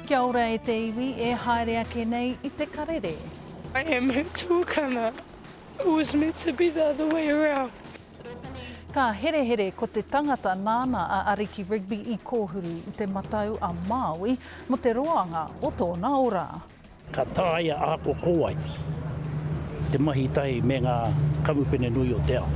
Kia ora e te iwi e haere ake nei i te karere. I am her tuakana, it was meant to be the other way around. Ka herehere ko te tangata nāna a Ariki Rigby i kōhuru i te matau a Māui mō te roanga o tōna ora. Ka taea ahakoa ko wai te mahi tahi me ngā kamupene nui o te ao.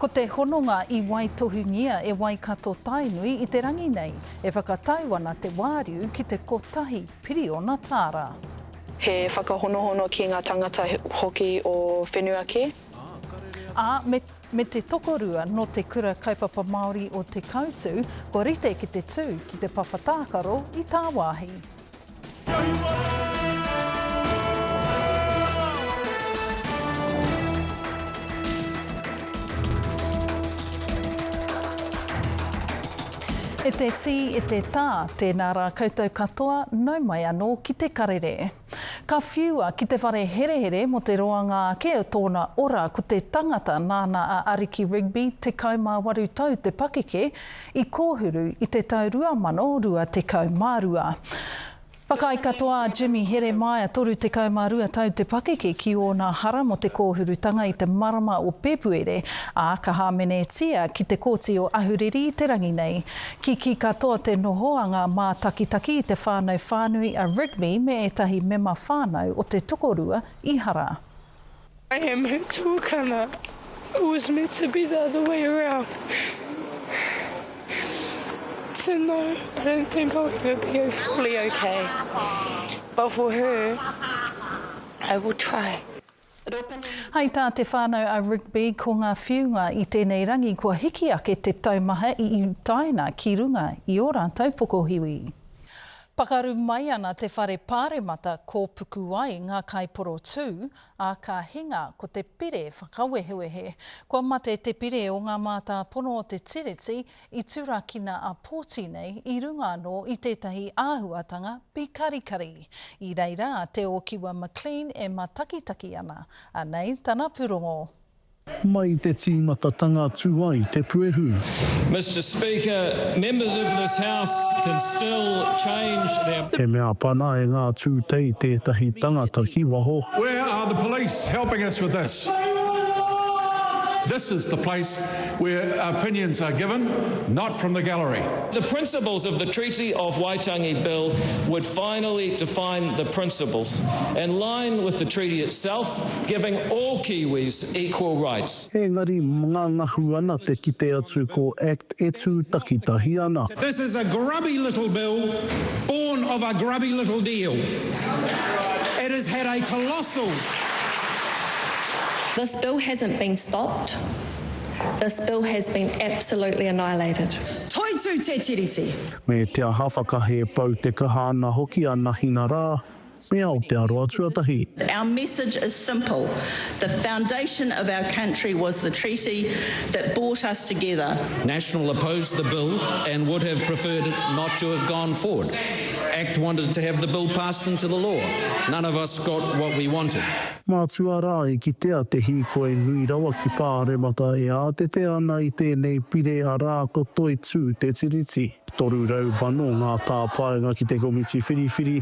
Ko te hononga i waitohungia e Waikato-Tainui i te rangi nei, e whakatau ana te wāriu ki te kotahi piriona tāra. He whakahonohono ki nga tangata hoki o whenua ke. Ā, me, me te tokorua nō Te Kura Kaupapa Māori o Te Koutu, kua rite ki te tū ki te papa tākaro i tāwāhi. E te tī, e te tā, tēnā rā koutou katoa, nau mai anō ki te karere. Ka whiua ki te whare herehere mō te roanga ake o tōna ora ko te tangata nāna a Ariki Rigby, 18 tau te pakeke, i kōhuru i te tau 2022. Whakaae katoa a Jimmy Heremaia, 32 tau te pakeke, ki ōna hara mō te kōhurutanga i te marama o Pēpuere, ā, ka hāmenetia ki te Kōti o Ahuriri i te rangi nei. Kikī katoa te noho a ngā mātakitaki i te whānau whānui a Rigby me ētahi mema whānau o te tokorua i hara. I am her tuakana, it was meant to be the other way around. So no, I don't think I'll ever be fully okay. But for her, I will try. Hai tā te whānau a Rigby, ko ngā whiunga i tēnei rangi kua hiki ake te taumaha i utaina ki runga i ō rātou pokohiwi. Pakaru mai ana te whare pāremata kōpuku ai ngā kaiporotū, ā, ka hinga ko te pire whakawehewehe. Kua mate te pire o ngā mātāpono o te Tiriti i turakina a Pōti nei i runga anō i tētahi āhuatanga pīkarikari. I reira a Te Ōkiwa McLean e matakitaki ana. Anei tana pūrongo. Mai i te tīmatatanga tū ai te puehu. Mister Speaker, members of this House can still change their. He mea pana e ngā tūtei tētahi tangata ki waho. Where are the police helping us with this? This is the place where opinions are given, not from the gallery. The principles of the Treaty of Waitangi Bill would finally define the principles, in line with the treaty itself, giving all Kiwis equal rights. Engari ngangahu ana te kite atu ko Act e tū takitahi ana. This is a grubby little bill born of a grubby little deal. It has had a colossal. This bill hasn't been stopped. This bill has been absolutely annihilated. Toitū te Tiriti! Me te aha whakahē pau te kaha ana hoki a Nahina rā, me Aotearoa tuatahi. Our message is simple, the foundation of our country was the treaty that brought us together. National opposed the bill and would have preferred it not to have gone forward. Act wanted to have the bill passed into the law. None of us got what we wanted. Mātua rā i kitea te hīkoi nui rawa ki Pāremata e ātete ana i tēnei pire arā ko Toitū te Tiriti. 300 ngā tāpaenga ki te komiti whiriwhiri,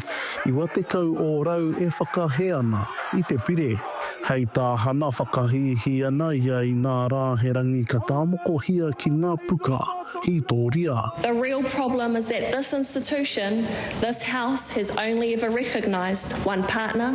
90 ōrau e whakahē ana i te pire. Hei tā Hana whakahīhī ana ia inā rā he rangi ka tāmokohia ki ngā puka hītōria. The real problem is that this institution, this house has only ever recognised one partner,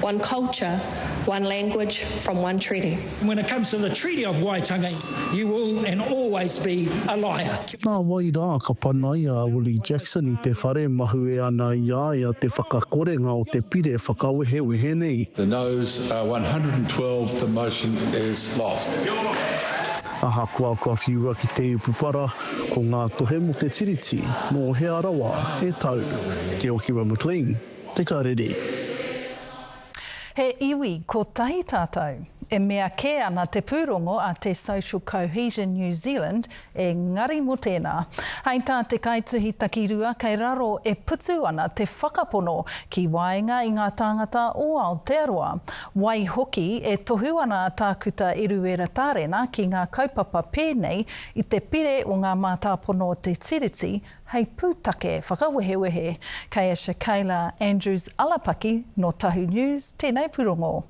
one culture, one language from one treaty. When it comes to the Treaty of Waitangi, you will and always be a liar. Nā wai rā ka panaia a Willie Jackson i te whare mahue ana i a ia te whakakorenga o te pire whakawehewehe nei. The noes are 112, the motion is lost. Ahakoa kua whiua ki te ipupara, ko ngā tohe mō te Tiriti, nō hea rawa e tau. Te Okiwa McLean, Te Karere. He iwi kotahi tātou. E mea kē ana te pūrongo a te Social Cohesion New Zealand, engari mō tēnā. Hei tā te kaituhi takirua kei raro e putu ana te whakapono ki waenga i ngā tāngata o Aotearoa. Waihoki, e tohu ana a Tākuta Eruera Tārena ki ngā kaupapa pēnei i te pire o ngā mātāpono o te Tiriti. hei pūtake whakawehewehe. Kei a Shakayla Andrews Alapaki nō Tahu News tēnei pūrongo.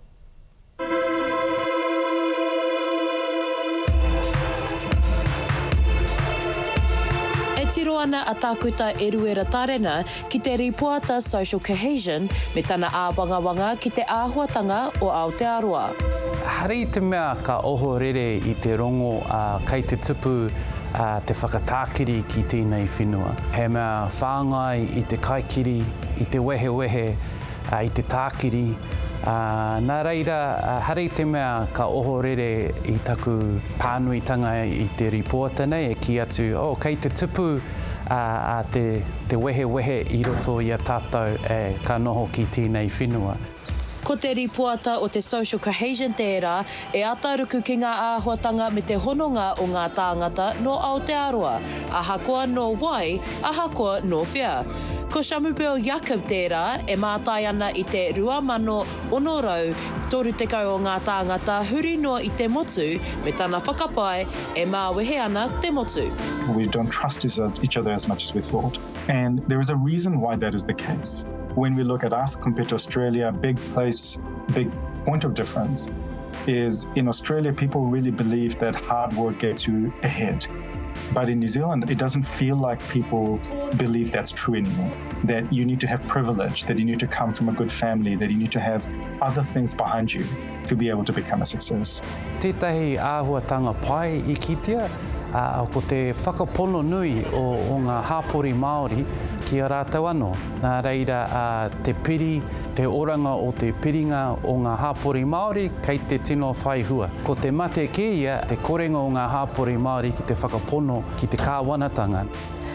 E tiro ana a Tākuta Eruera Tarena ki te rīpoata Social Cohesion me tana āwangawanga ki te āhuatanga o Aotearoa. Ehara i te mea ka ohorere i te rongo kei te tupu te whakatākiri ki tēnei whenua. He mea whāngai i te kaikiri, i te wehewehe, i te tākiri, ā, nā reira, ehara i te mea ka ohorere i taku pānuitanga i te rīpoata nei e kī atu, oh, kei te tupu a te, te wehewehe i roto i a tātou e ka noho ki tēnei whenua. Ko te rīpoata o te Social Cohesion tērā e āta ruku ki ngā āhuatanga me te hononga o ngā tāngata nō Aotearoa, ahakoa nō wai, ahakoa nō whea. Ko Shamubeel Jakub tērā e mātai ana i te 2,630 o ngā tāngata huri noa i te motu me tana whakapae e māwehe ana te motu. We don't trust each other as much as we thought and there is a reason why that is the case. When we look at us compared to Australia, big place, big point of difference is in Australia people really believe that hard work gets you ahead. But in New Zealand, it doesn't feel like people believe that's true anymore. That you need to have privilege, that you need to come from a good family, that you need to have other things behind you to be able to become a success. Tētahi āhuatanga pai i kitea, ā, ko te whakapono nui o, o ngā hāpori Māori ki a rātou anō. Nā reira, ā, te piri, te oranga o te piringa o ngā hāpori Māori kei te tino whai hua. Ko te mate kē ia, te korenga o ngā hāpori Māori ki te whakapono ki te kāwanatanga.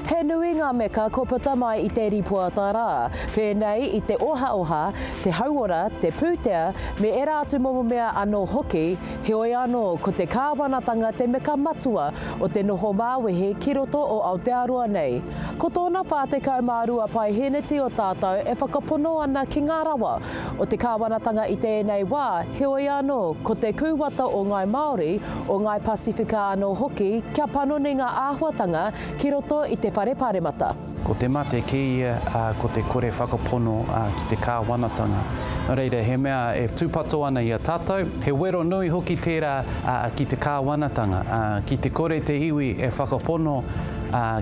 He nui ngā meka kua puta mai i te rīpoata rā, pēnei i te ohaoha, te hauora, te pūtea, me ērā atu momo mea anō hoki, heoi anō, ko te kāwanatanga te meka matua o te noho māwehe ki roto o Aotearoa nei. Ko tōna 42 paehēneti o tātou e whakapono ana ki ngā rawa o te kāwanatanga i tēnei wā, heoi anō, ko te kūwata o Ngāi Māori, o Ngāi Pasifika anō hoki kia panoni ngā āhuatanga ki roto i te Whare Pāremata. Ko te mate kē ia, ko te kore whakapono ki te kāwanatanga. Nō reira, he mea e tūpato ana i a tātou, he wero nui hoki tērā ki te kāwanatanga. Ki te kore te iwi e whakapono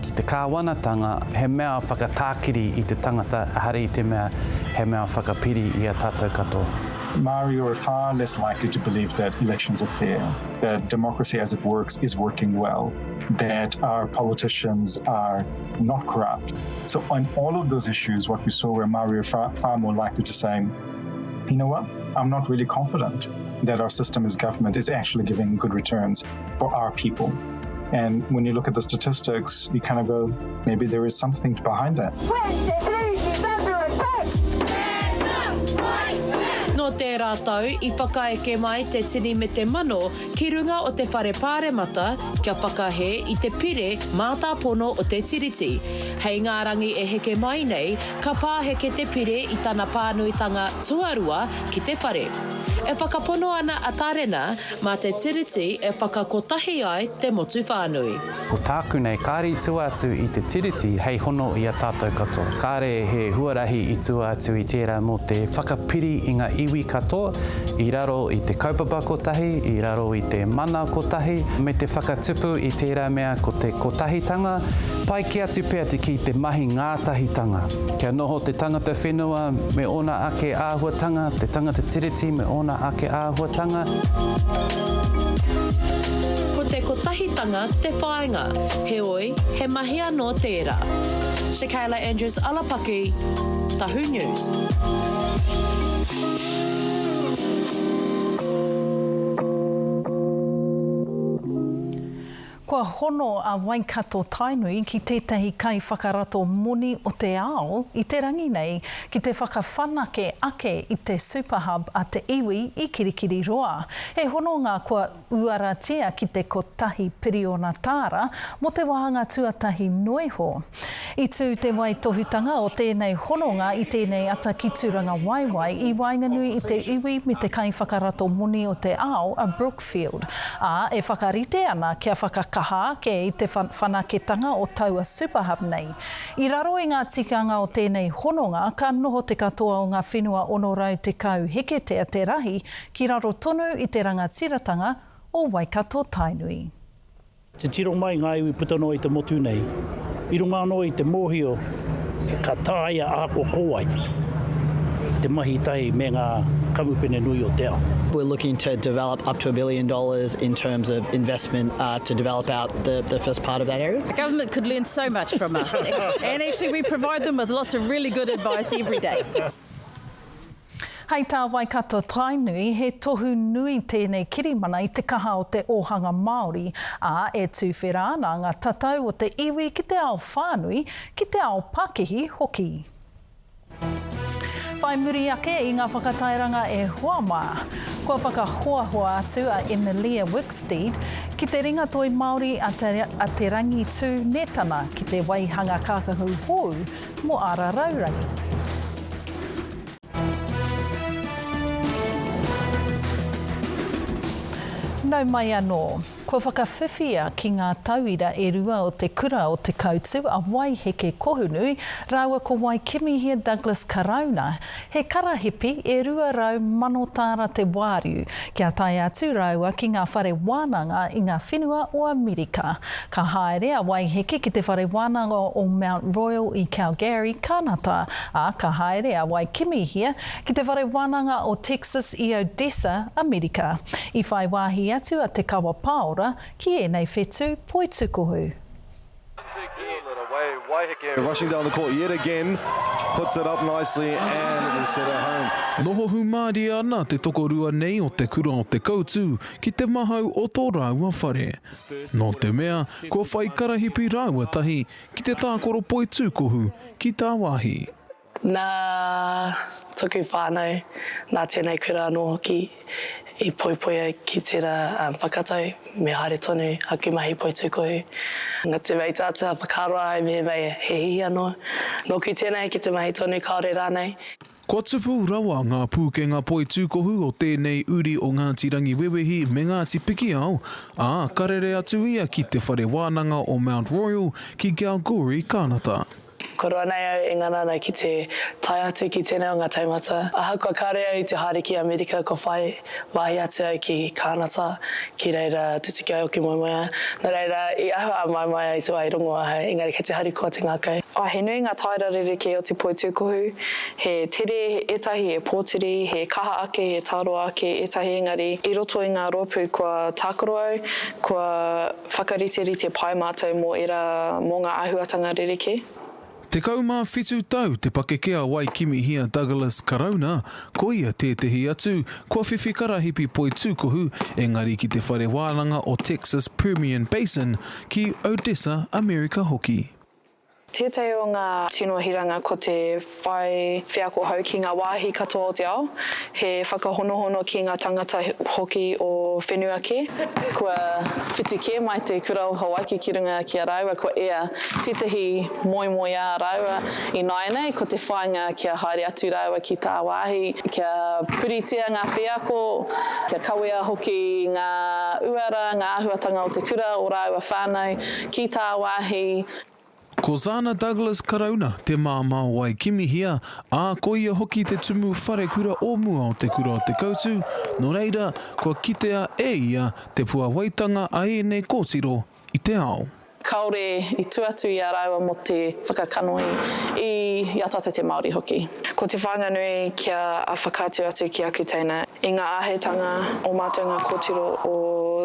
ki te kāwanatanga, he mea whakatākiri i te tangata, ehara i te mea he mea whakapiri i a tātou katoa. Māori are far less likely to believe that elections are fair, that democracy as it works is working well, that our politicians are not corrupt. So on all of those issues, what we saw were Māori are far, far more likely to say, you know what, I'm not really confident that our system as government is actually giving good returns for our people. And when you look at the statistics, you kind of go, maybe there is something behind that. Nō tērā tau i whakaeke mai te tini me te mano ki runga o te Whare Pāremata kia whakahē i te pire mātāpono o te Tiriti. Hei ngā rangi e heke mai nei, ka pāheke te pire i tana pānuitanga tuarua ki te Whare. E whakapono ana a Tarena Mā te Tiriti e whakakotahi ai te motu whānui. Ko tāku nei, kāre i tua atu i te Tiriti hei hono i a tātou katoa. Kāre he huarahi i tua atu i tērā mō te whakapiri i ngā iwi katoa i raro i te kaupapa kotahi, i raro i te mana kotahi, me te whakatupu i tērā mea ko te kotahitanga, pai kē atu pea te kī te mahi ngātahitanga. Kia noho te tangata whenua me ōna ake āhuatanga, te tangata Tiriti me ōna ake āhuatanga. Ko te kotahitanga te whāinga, heoi, he mahi anō tērā. Shakayla Andrews Alapaki, Tahu News. Kua hono a Waikato Tainui ki tētahi kaiwhakarato moni o te ao i te rangi nei ki te whakawhanake ake i te Superhub a te iwi i Kirikiriroa. He hononga kua uaratia ki te kotahi piriona tāra mō te wāhanga tuatahi noa iho. I tū te waitohutanga o tēnei hononga i tēnei ata ki Tūrangawaewae i waenganui i te iwi me te kaiwhakarato moni o te ao a Brookfield, ā, e whakarite ana kia whakakaha. whakakaha ake i te whanaketanga o taua Superhub nei. I raro i ngā tikanga o tēnei hononga, ka noho te katoa o ngā whenua 610 heketea te rahi ki raro tonu i te rangatiratanga o Waikato-Tainui. Titiro mai ngā iwi puta noa i te motu nei, i runga anō i te mōhio ka taea ahakoa ko wai te mahi tahi me ngā kamupene nui o te ao. We're looking to develop up to a billion dollars in terms of investment to develop out the the first part of that area. The government could learn so much from us and actually we provide them with lots of really good advice every day. Hei tā Waikato Tainui, he tohu nui tēnei kirimana i te kaha o te ōhanga Māori, ā, e tuwhera ana ngā tatau o te iwi ki te ao whānui, ki te ao pakihi hoki. Whai muri ake i ngā whakatairanga e hoa mā, kua whakahoahoa atu a Emilia Wicksteed ki te ringatoi Māori a Te Rangitū Netana ki te waihanga kākahu hou mō Ara Raurangi. Nau mai anō. Kua whakawhiwhia ki ngā tauira e rua o te kura o Te Koutu a Waiheke Kohunui rāua ko Waikimihia Douglas Karauna, he karahipi e 200 manotāra te wāriu, kia tae atu rāua ki ngā whare wānanga i ngā whenua o Amerika. Ka haere a Waiheke ki te whare wānanga o Mount Royal i Calgary, Kānata, ā, ka haere a Waikimihia ki te whare wānanga o Texas i Odessa, Amerika. I whai wāhi atu a Te Kawa Paora ki ēnei whetū poitūkohu. Rushing down the court yet again, puts it up nicely and will set it home. Noho hūmārie ana te tokorua nei o te kura o Te Koutu ki te mahau o tō rāua whare. Nō te mea, kua whai karahipi rāua tahi ki te tākaro poitūkohu ki tāwāhi. Nā toku whānau, nā tēnei kura anō hoki i poipoi au ki tērā whakatau me haere tonu aku mahi poitūkohu. Nā te mea i tāta whakaaro ahau mehemea he hihia noa nōku tēnei ki te mahi tonu kāore rānei. Kua tupu rawa ngā pūkenga poitūkohu o tēnei uri o Ngāti Rangiwewehi me Ngāti Pikiao, ā, ka rere atu ia ki te Whare Wānanga o Mount Royal ki Galgori, Kānata. Kua roa nei au e ngana ana ki te tae atu ki tēnei o ngā taumata. Ahakoa kāore au i te haere ki Amerika, kua whai wāhi atu au ki Kānata, ki reira tutuki ai ōku moemoeā. Nō reira, i āhua āmaimai au i te wā i rongo ahau, engari kei te harikoa te ngākau. Ā, he nui ngā taera rerekē o te poitūkohu, he tere ētahi, he pōturi, he kaha ake, he tāroa ake ētahi, engari i roto i ngā rōpū kua tākaro au, kua Whakariterite pai mātou mō ērā, mō ngā āhuatanga rerekē. 17 tau te pakeke a Waikimihia Douglas Karauna, ko ia tētehi atu kua whiwhi karahipi poitūkohu engari ki te Whare Wānanga o Texas Permian Basin ki Odessa, Amerika hoki. Tētahi o ngā tino hiranga ko te whai wheako hou ki ngā wāhi katoa o te ao, he whakahonohono ki ngā tangata hoki o whenua kē. Kua whiti kē mai te kura o Hawaiki ki runga ki a rāua, kua ea tētahi moemoeā rāua ināianei, ko te whāinga kia haere atu rāua ki tāwāhi, kia puritia ngā wheako, kia kawea hoki ngā uara, ngā āhuatanga o te kura, o rāua whānau ki tāwāhi. Ko Zana Douglas Karauna te māmā o Waikimihia, ā, ko ia hoki te tumu wharekura o mua o Te Kura o Te Koutu, nō reira, kua kitea e ia te puawaitanga a ēnei kōtiro i te ao. Kāore i tua atu i a rāua mō te whakakanohi i a tātou te Māori hoki. Ko te whāinga nui kia whakaatu atu ki aku teina i ngā āheitanga o mātou ngā kōtiro o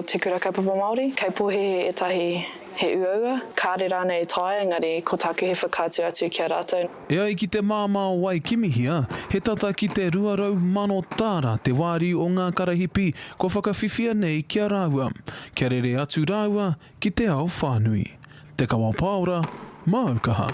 Te Kura Kaupapa Māori, kei pōhēhē ētahi He uaua, kāre rānei e taea, engari ko tāku he whakaatu atu ki a rātou. E ai ki te māmā o Waikimihia, he tata ki te 200 mano tāra te wāriu o ngā karahipi kua whakawhiwhia nei ki a rāua, kia rere atu rāua ki te ao whānui. Te Kawa Paora, māu kaha.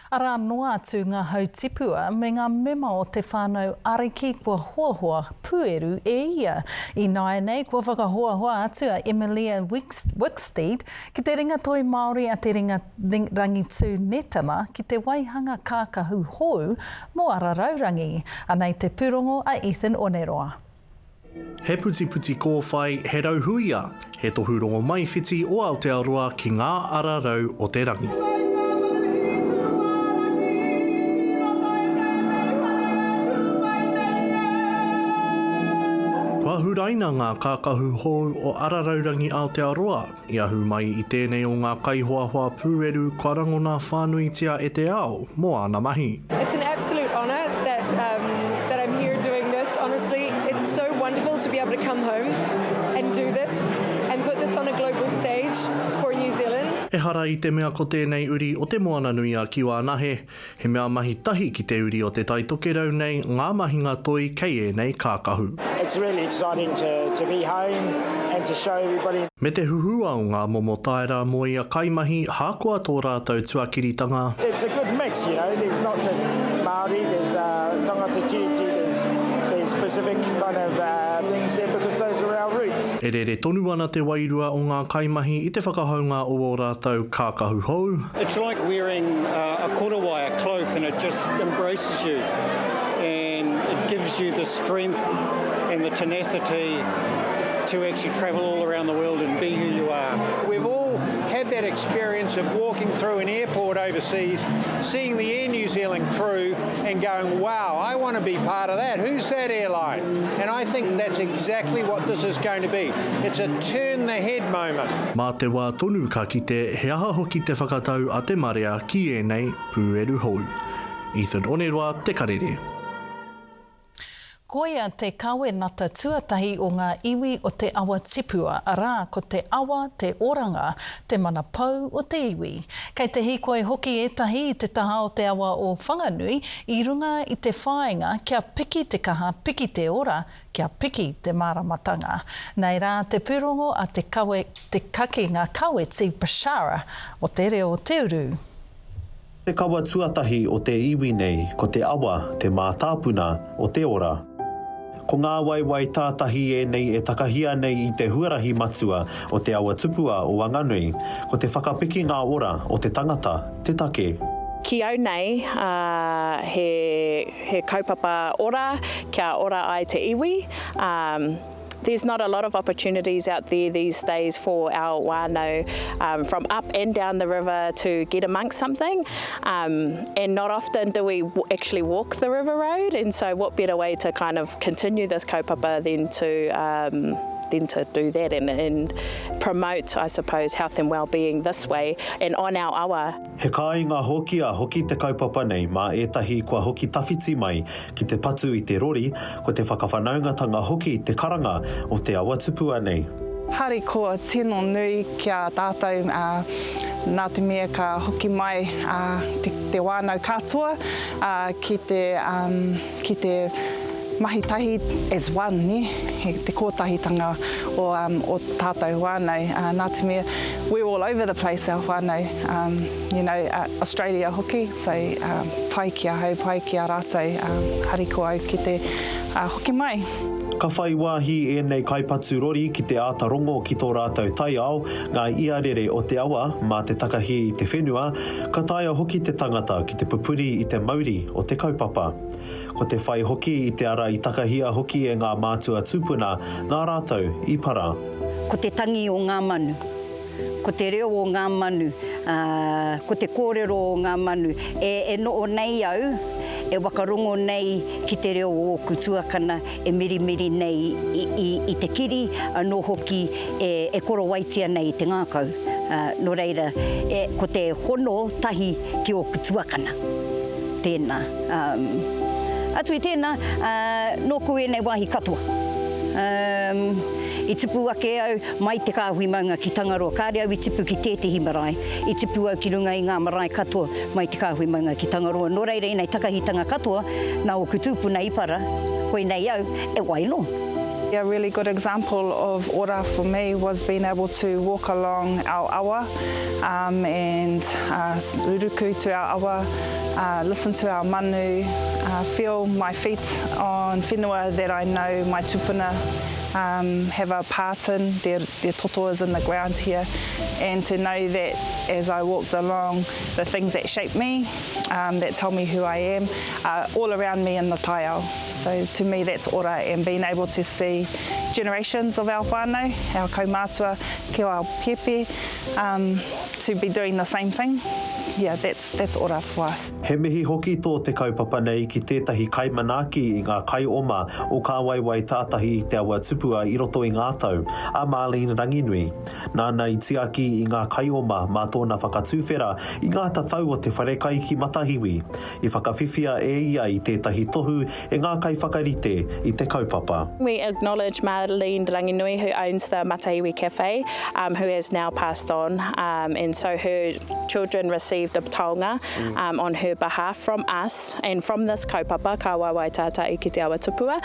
Arā noa atu ngā hautipua me ngā mema o te whānau ariki kua hoahoa pūeru e ia. Ināianei kua whakahoahoa atu a Emilia Wicksteed ki te ringatoi Māori a Te Rangitū Netana ki te waihanga kākahu hou mō Araraurangi. Anei te pūrongo a Ethan Oneroa. He putiputi kōwhai, he rauhuia, he tohu rongomaiwhiti o Aotearoa ki ngā ara rau o te rangi. Kua huraina ngā kākahu hou o Araraurangi Aotearoa, i ahu mai i tēnei o ngā kaihoahoa pūeru kua rangona whānuitia e te ao mō āna mahi. It's an absolute honour that um that I'm here doing this honestly it's so wonderful to be able to come home and do this and put this on a global stage for New Zealand. Ehara i te mea ko tēnei uri o Te Moana-nui-a-Kiwa anahe, He mea mahi tahi ki te uri o Te Tai Tokerau nei ngā mahinga toi kei ēnei kākahu. It's really exciting to to be home and to show everybody. Me te huhua o ngā momo taera mō ia kaimahi hakoa tō rātou tuakiritanga. It's a good mix, you know, there's not just Māori, there's tangata tiriti, there's there's Pacific kind of things there because those are our roots. E rere tonu ana te wairua o ngā kaimahi i te whakahounga o ō rātou kākahu hou. It's like wearing a korowai, a cloak, and it just embraces you and it gives you the strength and the tenacity to actually travel all around the world and be who you are. We've all had that experience of walking through an airport overseas, seeing the Air New Zealand crew and going, wow, I want to be part of that. Who's that airline? And I think that's exactly what this is going to be. It's a turn the head moment. Mā te wā tonu ka kite he aha hoki te whakatau a te marea ki ēnei pūeru hou. Ethan Oneroa, Te Karere. Koia te kawenata tuatahi o ngā iwi o te awa tipua, arā, ko te awa te oranga, te mana pou o te iwi. Kei te hīkoi hoki ētahi i te taha o te awa o Whanganui i runga i te whāinga kia piki te kaha, piki te ora, Kia piki te māramatanga. Nei rā te pūrongo a te kawe, te kakenga kaweti Bashara o te reo o te uru. Te kawa tuatahi o te iwi nei ko te awa te mātāpuna o te ora. Ko ngā waewae tātahi ēnei e takahia nei i te huarahi matua o te awa tupua o Wanganui, ko te whakapikinga ora o te tangata te take. Ki au nei, he. He kaupapa ora, kia ora ai te iwi. Um, there's not a lot of opportunities out there these days for our whānau um, from up and down the river to get amongst something. Um, and not often do we actually walk the river road. And so what better way to kind of continue this kaupapa than to... Um, than to do that and, and promote, I suppose, health and well-being this way and on our awa. He kāinga hokia hoki te kaupapa nei mā ētahi kua hoki tawhiti mai ki te patu i te rori, ko te whakawhanaungatanga hoki te karanga o te awa tupua nei. Harikoa tino nui ki a tātou nā te mea ka hoki mai te whānau katoa ki te ki te mahi tahi as one, nē, he te kōtahitanga o, o tātou whānau, nā te mea we're all over the place our whānau, you know, Australia hoki, so pai ki ahau, pai ki a rātou, harikoa au ki te hoki mai. Ka whai wāhi ēnei kaipatu rori ki te āta rongo ki tō rātou taiao, ngā iarere o te awa mā te takahi i te whenua, Ka taea hoki te tangata ki te pupuri i te mauri o te kaupapa. Ko te whai hoki i te ara i takahia hoki e ngā mātua tūpuna nā rātou i para. Ko te tangi o ngā manu, ko te reo o ngā manu, ā, ko te kōrero o ngā manu. E, e noho nei au, e wakarongo nei ki te reo o ōku tuakana e mirimiri nei i, i, i te kiri, anō hoki e, e korowaitia nei i te ngākau. Ā, nō reira, e, ko te hono tahi ki ōku tuakana, tēnā. Ā, atu i tēnā, ā, nōku ēnei wāhi katoa. Ā, i tupu ake au mai te kāhui maunga ki Tangaroa, kāre au i tipu ki tētehi marae, i tipu au ki runga i ngā marae katoa mai te kāhui maunga ki Tangaroa, nō reira ēnei takahitanga katoa nā ōku tūpuna i para, koinei au, e wai nō. A really good example of ora for me was being able to walk along our awa um, and uh, ruruku to our awa, uh, listen to our manu, uh, feel my feet on whenua that I know my tupuna. um, have a part in, their, their toto is in the ground here, and to know that as I walked along, the things that shape me, um, that tell me who I am, are all around me in the taiao. So to me that's ora and being able to see generations of our whānau, our kaumātua, ki our pepe, um, to be doing the same thing, yeah, that's, that's ora for us. He mihi hoki tō te kaupapa nei ki tētahi kaimanaaki i ngā kaioma o Kā Waewae Tātahi i Te Awa Tupua i roto i ngā tau, a Marlene Ranginui. Nāna i tiaki i ngā kaioma mā tōna whakatuwhera i ngā tatau o te wharekai ki Matahiwi. I whakawhiwhia e ia i tētahi tohu e ngā kaiwhakarite i te kaupapa. We acknowledge Marlene Ranginui who owns the Matahiwi Cafe um who has now passed on um and so her children received a taonga um on her behalf from us and from this kaupapa, Ka Waewae Tātai ki Te Awa Tupua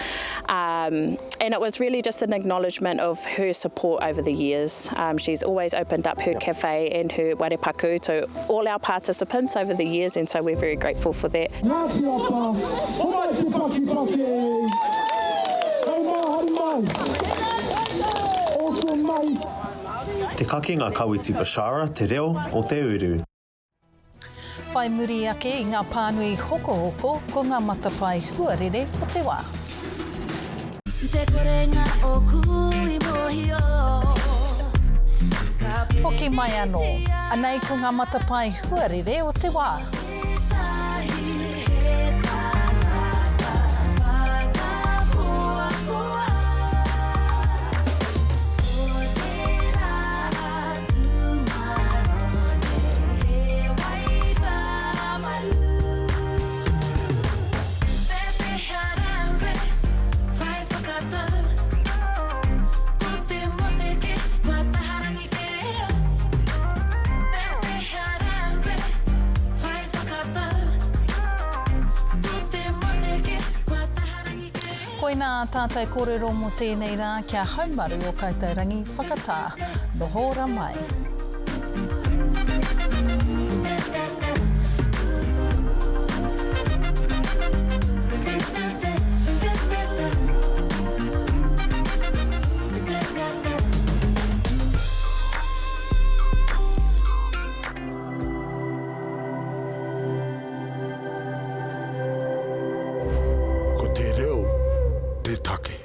um and it was really just an acknowledgement of her support over the years. Um she's always opened up her cafe and her wharepaku to all our participants over the years and so we're very grateful for that. Ngāti Apa, homai te pakipaki! Hei mā, hari mai! Awesome mahi! Te Kakenga Kawiti Bashara, Te Reo o Te Uru. Whai muri ake i ngā pānui hokohoko ko ngā matapae huarere o te wā. I te korenga oku i mohio ka Hoki mai anō. Anei ko ngā matapae huarere o te wā. Koinā ā tātou kōrero mō tēnei rā, kia haumaru o koutou rangi whakatā. Noho ora mai. Ko te reo te take.